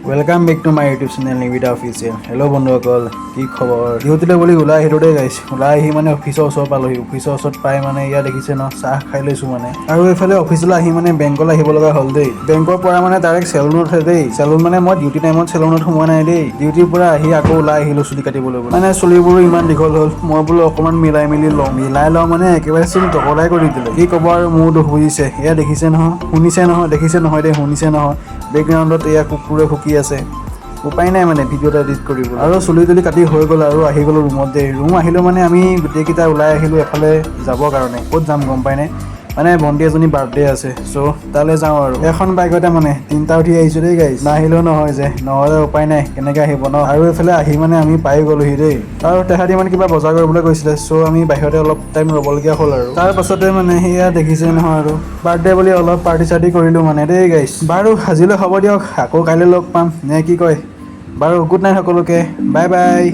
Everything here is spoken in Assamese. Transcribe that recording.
Welcome back to my YouTube channel, Nibita official. Hello বন্ধুসকল, কি খবৰ? ডিউটিলৈ বুলি ওলাই আহিলোঁ দেই গাইছ। ওলাই আহি মানে অফিচৰ ওচৰ পালোহি। অফিচৰ ওচৰত পাই মানে ইয়াত দেখিছে ন, চাহ খাই লৈছোঁ মানে। আৰু এইফালে অফিচলৈ আহি মানে বেংকলৈ আহিব লগা হ'ল দেই। বেংকৰ পৰা মানে ডাইৰেক্ট চেলুনতহে দেই। চেলুন মানে মই ডিউটি টাইমত চেলুনত সোমোৱা নাই দেই। ডিউটিৰ পৰা আহি আকৌ ওলাই আহিলোঁ চুলি কাটিবলৈ বুলি। মানে চুলিবোৰো ইমান দীঘল হ'ল, মই বোলো অকণমান মিলাই মেলি লওঁ। মিলাই লওঁ মানে একেবাৰে চোন টকলাই কৰি দিলে। কি ক'ব আৰু, মোৰ দুখ বুজিছে। এয়া দেখিছে নহয়, শুনিছে নহয়, দেখিছে নহয় দেই, শুনিছে নহয়, বেকগ্ৰাউণ্ডত এয়া কুকুৰে ভুকি আছে। উপায় নাই মানে ভিডিঅ' এটা এডিট কৰিব। আৰু চুলি তুলি কাটি হৈ গ'ল আৰু আহি গ'লো ৰুমত দেই। ৰুম আহিলোঁ মানে আমি গোটেইকেইটা ওলাই আহিলোঁ এফালে যাবৰ কাৰণে। ক'ত যাম গম পাইনে? মানে ভণ্টি এজনী বাৰ্থডে আছে, চ' তালৈ যাওঁ। আৰু এখন বাইকতে মানে তিনিটা উঠি আহিছোঁ দেই গাইজ। নাহিলেও নহয় যে, নহ'লে উপায় নাই, কেনেকৈ আহিব ন? আৰু এইফালে আহি মানে আমি পাই গ'লোহি দেই। আৰু তেহেঁতি মানে কিবা বজাৰ কৰিবলৈ গৈছিলে, চ' আমি বাহিৰতে অলপ টাইম ৰ'বলগীয়া হ'ল। আৰু তাৰ পাছতে মানে সেয়া দেখিছে নহয়, আৰু বাৰ্থডে বুলি অলপ পাৰ্টি চাৰ্টি কৰিলোঁ মানে দেই গাইজ। বাৰু, আজিলৈ হ'ব দিয়ক, আকৌ কাইলৈ লগ পাম নে কি কয়? বাৰু, গুড নাইট সকলোকে, বাই বাই।